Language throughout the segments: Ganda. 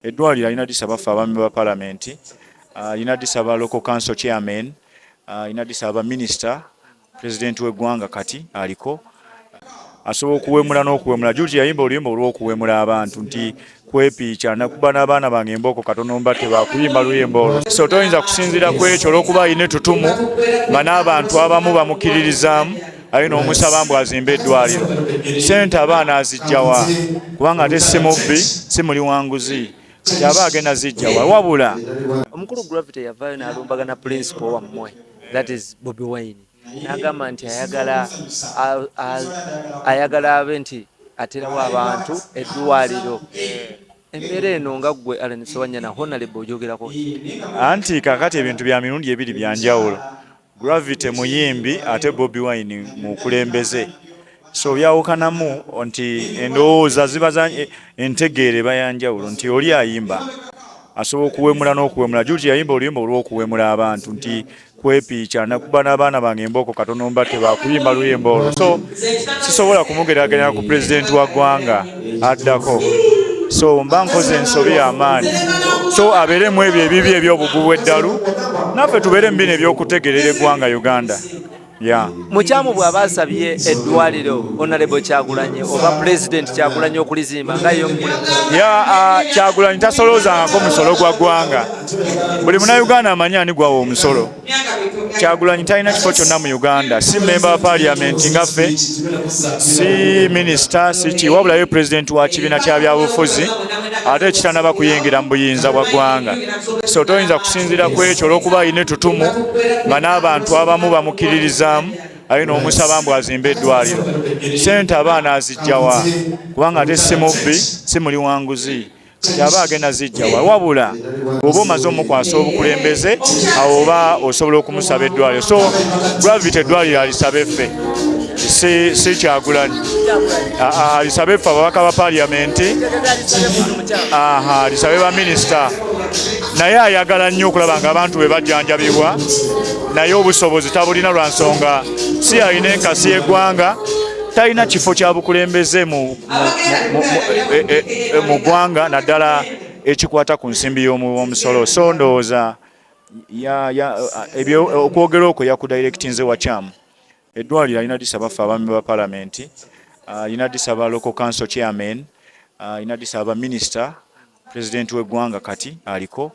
Eddwaliro alina disaba ffe abaami ba palamenti, alina disaba local council chairman, alina disaba minisita, pulezidenti w'eggwanga kati aliko asobola okuwemula n'okuwemula. Juuti yayimba oluyimba olw'okuwemula abantu nti kwepiica nakuba n'abaana bange embooko katono mbatte bakuyimba luyimba olwo. So toyinza kusinziira ku ekyo olw'okuba alina ettutumu nga n'abantu abamu bamukkiririzaamu aye n'omusaba mbu azimbe eddwaliro. Ssente abaana azijjawa? Kubanga ate si mubbi, si muli wa nguzi, kati aba agenda zijjawa? Wabula omukulu Gravity yavaayo n'alumbagana principal wammwe, that is Bobi Wine, n'agamba nti ayagala abe nti aterawo abantu eddwaliro. Embeera eno nga ggwe Allan Ssewanyana Honorable ojogerako? Anti kakati ebintu bya mirundi ebiri bya njawulo. Gravity muyimbi ate Bobi Wine mukulembeze, so byawukanamu nti endowooza ziba za entegeera eba ya njawulo nti oli ayimba asobola okuwemula n'okuwemula. Juuti yayimba oluyimba olw'okuwemula abantu nti kwepiica nakuba n'abaana bange embooko katono mbatte bakuyimba luyimba olwo, so sisobola kumugeraageranya ku pulezidenti wa ggwanga addako, so mba nkoze ensobi y'amaanyi. So abeeremu ebyo ebibi eby'obugubu eddalu, naffe tubeere mu bino ebyokutegerera eggwanga Uganda. Yeah. Mukyamu bw'aba asabye eddwaliro Honorable Kyagulanyi oba President Kyagulanyi okulizimba nga ye omukulembeze? Yeah, Kyagulanyi tasoloozangako musolo gwa ggwanga. Buli munnayuganda amanyi ani gwawa omusolo. Kyagulanyi talina kifo kyonna mu Uganda, si memba wa parliament nga ffe, si minisita, si ki, wabula ye pulezidenti wa kibiina kya byabufuzi ate ekitanaba kuyingira mu buyinza bwa ggwanga. So toyinza kusinziira ku ekyo olw'okuba alina ettutumu nga n'abantu abamu bamukkiririzaamu aye n'omusaba mbu azimbe eddwaliro. Ssente abaana azijjawa? Kubanga ate si mubbi, si muli wa nguzi, kati aba agenda zijjawa? Wabula bw'oba omaze omukwasa obukulembeze, awo oba osobola okumusaba eddwaliro. So Gravity eddwaliro alisabe ffe, si Kyagulanyi, alisabe ffe ababaka ba parliamenti, alisabe ba minisita. Naye ayagala nnyo okulaba nga abantu be bajjanjabibwa, naye obusobozi tabulina lwa nsonga si alina enkasi y'eggwanga, talina kifo kya bukulembeze mu ggwanga, naddala ekikwata ku nsimbi y'omusolo. So ndowooza okwogera okwo yakudirectinze wakyamu. Eddwaliro alina disaba ffe abaami ba palamenti, alina disaba local council chairman, alina disaba minisita, pulezidenti w'eggwanga kati aliko,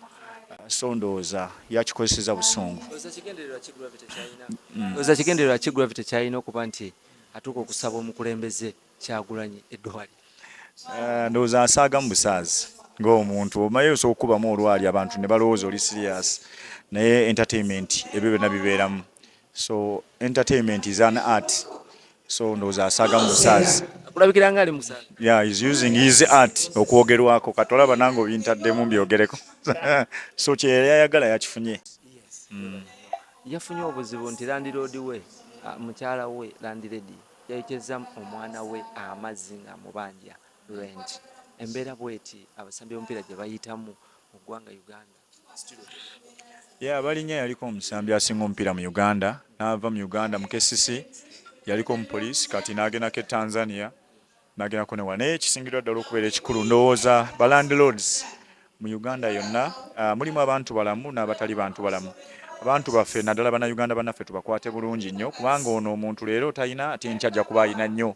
so ndowooza yakikozeseza busungu. Oza kigendererwa ki Gravity kyalina okuba nti atuuka okusaba omukulembeze Kyagulanyi eddwaliro? Ndowooza asaaga mu busaazi ng'omuntu omanyi osobola okukubamu olwali abantu ne balowooza oli serious, naye entertainment ebyo byonna bibeeramu, so entertainment is an art, so ndowooza asaaga mu busaazi. Akulabikira nga ali musaazi. Yeah, he's using his art okwogerwako. Kati olaba nange obintaddemu mbyogereko, so kye yali ayagala yakifunye. Yafunye obuzibu nti landlord we, mukyala we landlady, yayokyezza omwana we amazzi ng'amubanja rent. Embeera bweti abasambi b'omupiira gye bayitamu mu ggwanga Uganda. Yeah, Balinya yaliko omusambi asinga omupiira mu Uganda, n'ava mu Uganda mu KCC, yaliko mu police, kati n'agendako e Tanzania, n'agendako ne wala. Naye ekisingirwa ddala okubeera ekikulu, ndowooza ba landlords mu Uganda yonna, mulimu abantu balamu n'abatali bantu balamu. Abantu baffe naddala bannayuganda bannaffe tubakwate bulungi nnyo, kubanga ono omuntu leero talina ate enkya ajja kuba alina nnyo,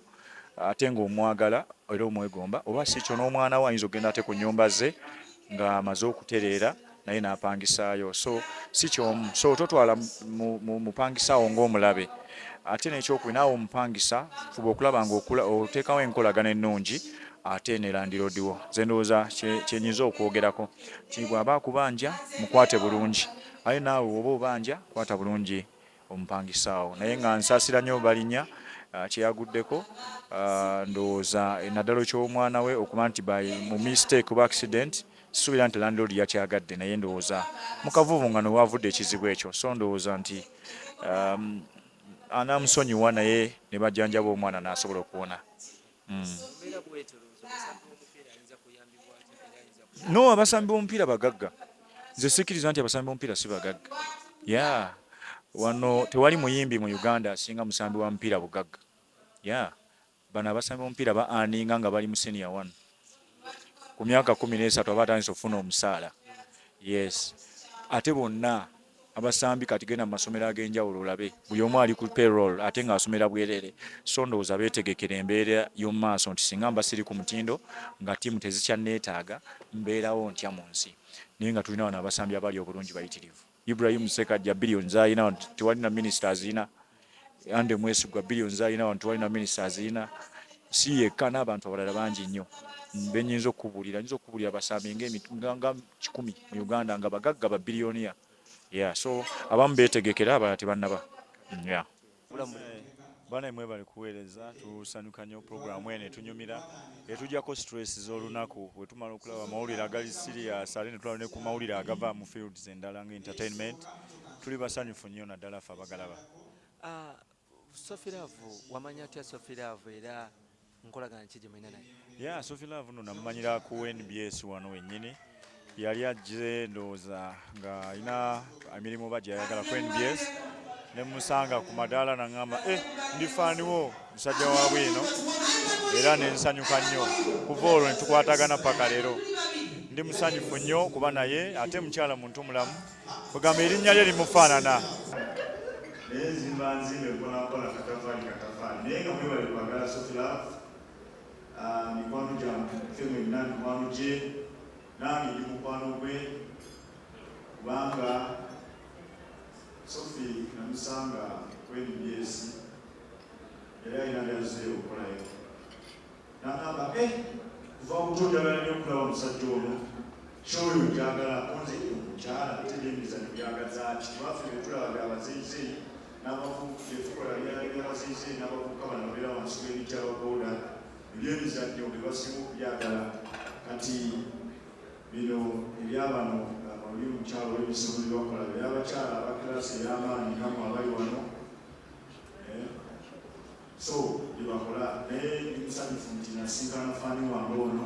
ate ng'omwagala era omwegomba, oba si kyo n'omwana we ayinza okugenda ate ku nnyumba ze ng'amaze okutereera naye n'apangisaayo, so si kyomu. So totwala mupangisaawo ng'omulabe. Ate n'ekyokubiri, naawe omupangisa fuba okulaba nga oteekawo enkolagana ennungi ate ne landiroodi wo. Nze ndowooza kye nyinza okwogerako nti bw'aba akubanja mukwate bulungi, aye naawe oba obanja kwata bulungi omupangisaawo. Naye nga nsaasira nnyo Balinya kyeyaguddeko, ndowooza naddala eky'omwana we okuba nti by mu mistake oba accident, sisuubira nti landlord yakyagadde, naye ndowooza mu kavuvungano wavudde ekizibu ekyo, so ndowooza nti anaamusonyiwa naye ne bajjanjaba omwana n'asobola okuwona. No, abasambi b'omupiira bagagga. Nze sikkiriza nti abasambi b'omupiira si bagagga. Yeah, wano tewali muyimbi mu Uganda asinga musambi wa mupiira bugagga. Yeah, bano abasambi b'omupiira ba earninga nga bali mu senior one. Ku myaka 13 aba atandise okufuna omusaala. Yes, ate bonna abasambi kati genda mu masomero ag'enjawulo olabe buli omu ali ku payroll ate ng'asomera bwerere. So ndowooza beetegekera embeera y'omu maaso nti singa mba siri ku mutindo nga ttiimu tezikyanneetaaga, mbeerawo ntya mu nsi? Naye nga tulina wano abasambi abali obulungi bayitirivu. Ibrahim Ssekajja billion z'alina wano tewali na minisita azirina. Andy Mwesigwa billion z'alina wano tewali na minisita azirina. Si yekka, n'abantu abalala bangi nnyo be nnyinza okukubuulira. Nyinza okukubuulira abasambi nga 100 mu Uganda nga bagagga ba billionaire. Yeah, so abamu beetegekera, abalala tebannaba. Yeah. Bana mwebale kuweereza, tusanyuka nnyo programu eno etunyumira, etujjako stress z'olunaku. Bwe tumala okulaba amawulire agali serious ate ne tulaba ne ku mawulire agava mu fields endala nga entertainment, tuli basanyufu nnyo naddala ffe abagalaba. Sophie Love, wamanya otya Sophie Love era nkolagana ki gye mulina naye? Yeah, Sophie Love nno namumanyira ku NBS wano wennyini. Yali ajje ndowooza nga alina emirimu oba gy'ayagala ku NBS, ne musanga ku madaala n'aŋŋamba, eh, ndi fan wo musajja wa bwino, era ne nsanyuka nnyo. Kuva olwo ne tukwatagana paka leero. Ndi musanyufu nnyo kuba naye ate mukyala muntu mulamu, kwegamba erinnya lye limufaanana. Naye nzimba nzimbe mpola mpola, katafaali katafaali. Naye nga mwebale kwagala Sophie Love, mikwano gyaffe mwenna, mikwano gye, nange ndi mukwano gwe, kubanga Sophie namusanga ku NBS, yali alina byazzeeyo okukolayo, n'agamba, eh, kuva buto njagala nnyo okulaba omusajja ono, kyoyo njagala nze omukyala ate ebyemizannyo byagaza ki? Kubaffe betulaba byabazeeyizeeyi n'abavubuka, byabazeeyizeeyi n'abavubuka bano babeera wansi w'emiti ababooda, ebyemizannyo bye basinga okubyagala. Kati bino ebyabano oli omukyalo w'emisomo bye bakola ebyabakyala aba class ey'amaanyi nga mwe abali wano, eh, so byebakola. Naye ndi musanyufu nti nasinkana fan wange ono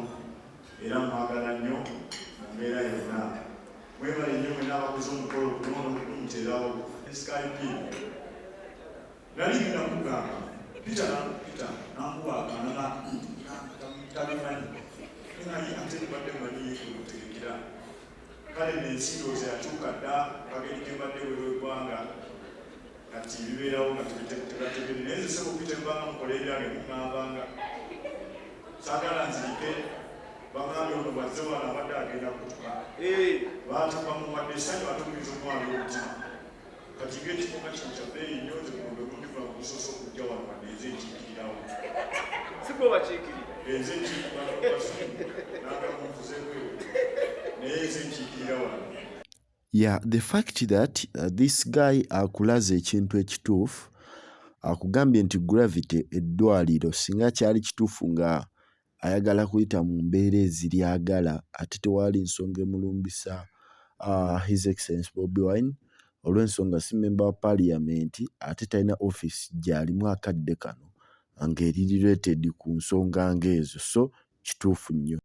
era mwagala nnyo mu mbeera yonna. Mwebale nnyo mwena abakoze omukolo guno n'okumuteerawo Skype. Nali ngenda kugamba Peter, Peter nankuba akaana tabimanyi, naye ate mbadde manyi yekutegekera. Kale nensi ndowooza yakyuka dda, kageri kembadde bweru eggwanga kati bibeerawo nga tebategere. Naye nze sebo Peter, mbanga mukola ebyange, muŋŋambanga saagala nzirike. Bagambye ono bwazze wano abadde agenda kutuka baati bamuwadde essanyu ate omuyinza okumwala omutima. Kati ng'ekifo nga kino kya bbeeyi nnyo, nze guno gwe gundi gwange ogusoose okujja wano, wadde nze nkiikirirawo. Si gwe bakiikirira. Nze nkiikirira, naye nze nkiikirira wano. Yeah, the fact that this guy akulaze ekintu ekituufu, akugambye nti Gravity eddwaliro singa kyali kituufu nga ayagala kuyita mu mbeera eziryagala ate tewaali nsonga emulumbisa His Excellence Bobi Wine, olw'ensonga si member wa parliament ate talina office gy'alimu akadde kano ng'eri related ku nsonga ng'ezo, so kituufu nnyo.